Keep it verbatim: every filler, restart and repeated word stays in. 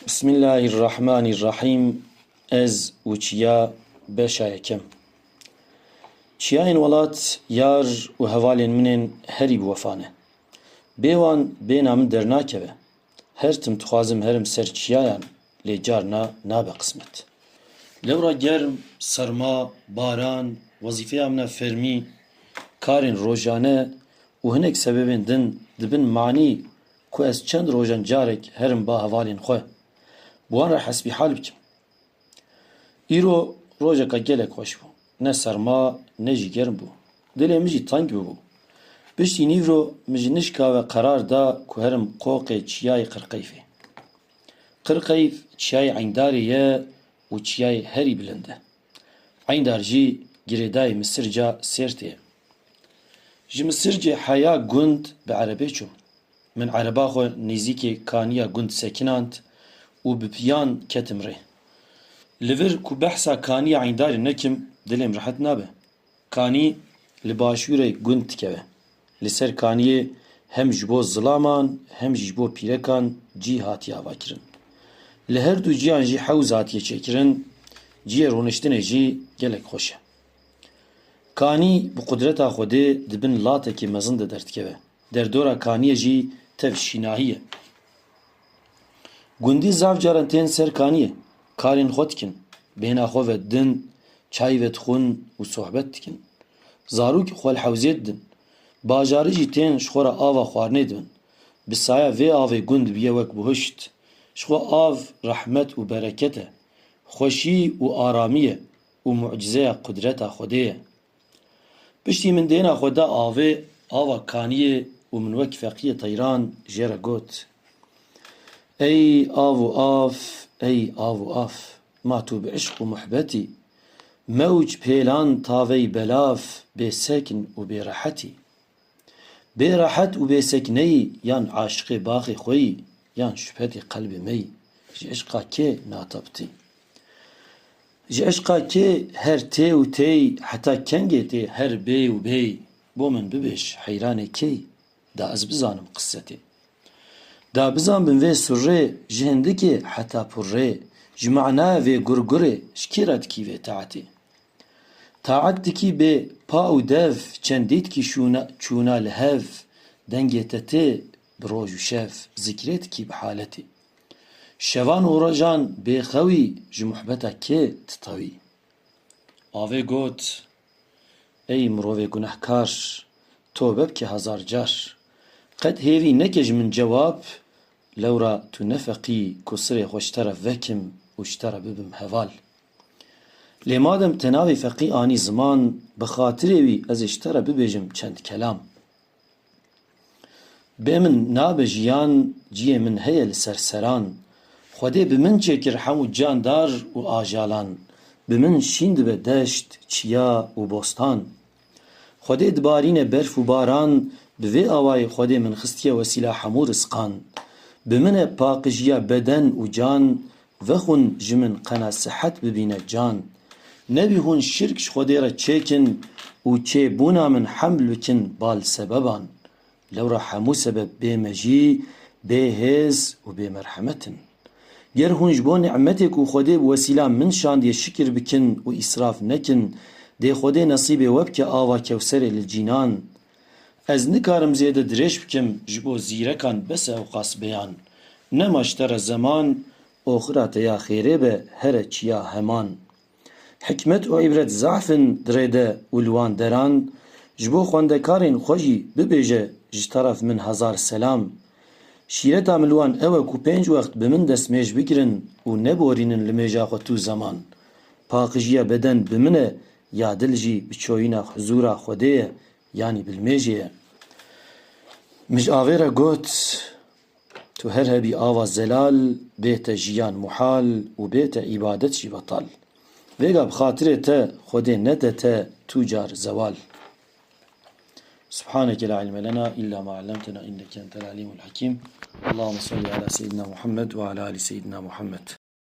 Bismillahirrahmanirrahîm. Ez û çiya, beşa yekem. Çiyayên welat yar û hevalên min ên herî bi wefa ne. Bê wan bêhna min dernakeve. Her tim dixwazim herim ser çiyayan, lê carna nabe qismet. Lewra germ, serma, baran, wezîfeya min a fermî, karên rojane û hinek sebebên din dibin manî ku ez çend rojan carek herim ba hevalên xwe, bi wan re hesbîhal bikim. Îro rojeka gelek xweş bû. Ne serma, ne jî germ bû. Dilê min jî teng bibû. Piştî nîvro min ji nişka ve qerar da ku herim qoqê çiyayê Qirqeyfê. Qirqeyf çiyayê Eyndarê ye û çiyayê herî bilind e. Eyndar jî girêdayê Misirca Sêrtê ye. Ji Misircê heya gund bi erebê çûm. Min ereba xwe nêzîkê kaniya gund sekinand û bi piyan ketim rê. Li vir ku behsa kaniya Eyndarê nekim, dilê min rehet nabe. Kanî li başûrê gund dikeve. Li ser kaniyê hem ji bo zilaman hem jî ji bo pîrekan cî hatiye avakirin. Li her du ciyan jî hewz hatiye çêkirin, cihê rûniştinê jî gelek xweş e. Kanî bi qudreta Xwedê di bin latekî mezin de derdikeve. Derdora kaniyê jî tev şînahî ye. Gundî zaf caran tên ser kaniyê, karên xwe dikin, bêhna xwe vedidin, çayî vedixwin û sohbet dikin. Zarokê xwe li hewzê didin. Bajarî jî tên ji xwe re ava xwarinê dibin. Bi saya vê avê gund bûye wek buhişt. Ji xwe av rehmet û bereket e, xweşî û aramî ye û mucîzeya qudreta Xwedê ye. Piştî min dêna xwe da avê, ava kaniyê û min wek feqiyê teyran jê re got: Ey av û av, ey av û av, ma tu bi işq û muhbetî, mewc pêlan tavey belav, bêsekn û bêrehetî. Bêrehet û bêsekneyî, yan aşiqê baxê xwe yî, yan şubhetê qelbê me yî, ji işqa kê nateptî? Ji eşqa kê her tê û têy, heta kengê tê her bêy û bêy? Bo min bibêj, heyranê kêy? Da ez bizanim qisetê. Da bizanbim vê surrê, ji hindikê heta purrê, ji manaya vê gurgurê, ji kê re dikî vê taetê? Taet dikî bê pa û dev, çendî dikî şûna, çûna li hev, dengê te tê bi roj û şev, zikrê dikî bi haletê. Şevan û rojan bêxewî, ji muhbeta kê titewî? Avê got: Ey mirovê gunehkar, tobe bike hezar car. Qet hêvî neke ji min cewab, lewra tu ne feqî ku sirê xwe ji te re vekim û ji te re bibim heval. Lê madem te navê feqî anî ziman, bi xatirê wî ez ê ji te re bibêjim çend kelam. Bê min nabe jiyan, ciyê min heye li ser seran. Xwedê bi min çêkir hemû candar û ajalan. Bi min şîn dibe deşt, çiya û bostan. Xwedê dibarîne berf û baran, bi vê awayê Xwedê min xistiye wesîla hemû rizqan. Bi min e paqijiya beden û can, vexwin ji min qena sihet bibîne can. Nebî hûn şirk ji Xwedê re çêkin û çêbûna min heml bikin bal sebeban. Lewra hemû sebeb bê mejî, bê hêz û bê merhemet in. Ger hûn ji bo nimetê ku Xwedê bi wesîla min şandiye şikir bikin û îsraf nekin, dê Xwedê nesîbê we bike ava Kewserê li cînan. Ez nikarim zêde dirêj bikim, ji bo zîrekan bes e ewqas beyan. Nema ji te re zeman, oxira te ya xêrê be, here çiya heman. Hikmet û îbret zaf in di rê de û li wan deran, ji bo xwendekarên xwe jî bibêje ji teref min hezar selam. Şîreta min li wan ew e ku pênc wext bi min destmêj bigirin û neborînin li mêja xwe tu zeman. Paqijiya beden bi min e, ya dil jî bi çoyîna huzûra Xwedê ye, yanî bilmêjê ye. Min ji avê re got: Tu her hebî ava zelal, bê te jiyan muhal û bê te îbadet jî betal. Vêga bi xatirê te Xwedê nede te tu car zewal. سبحانك لا علم لنا إلا ما علمتنا إنك أنت العليم الحكيم. اللهم صل على سيدنا محمد وعلى آل سيدنا محمد.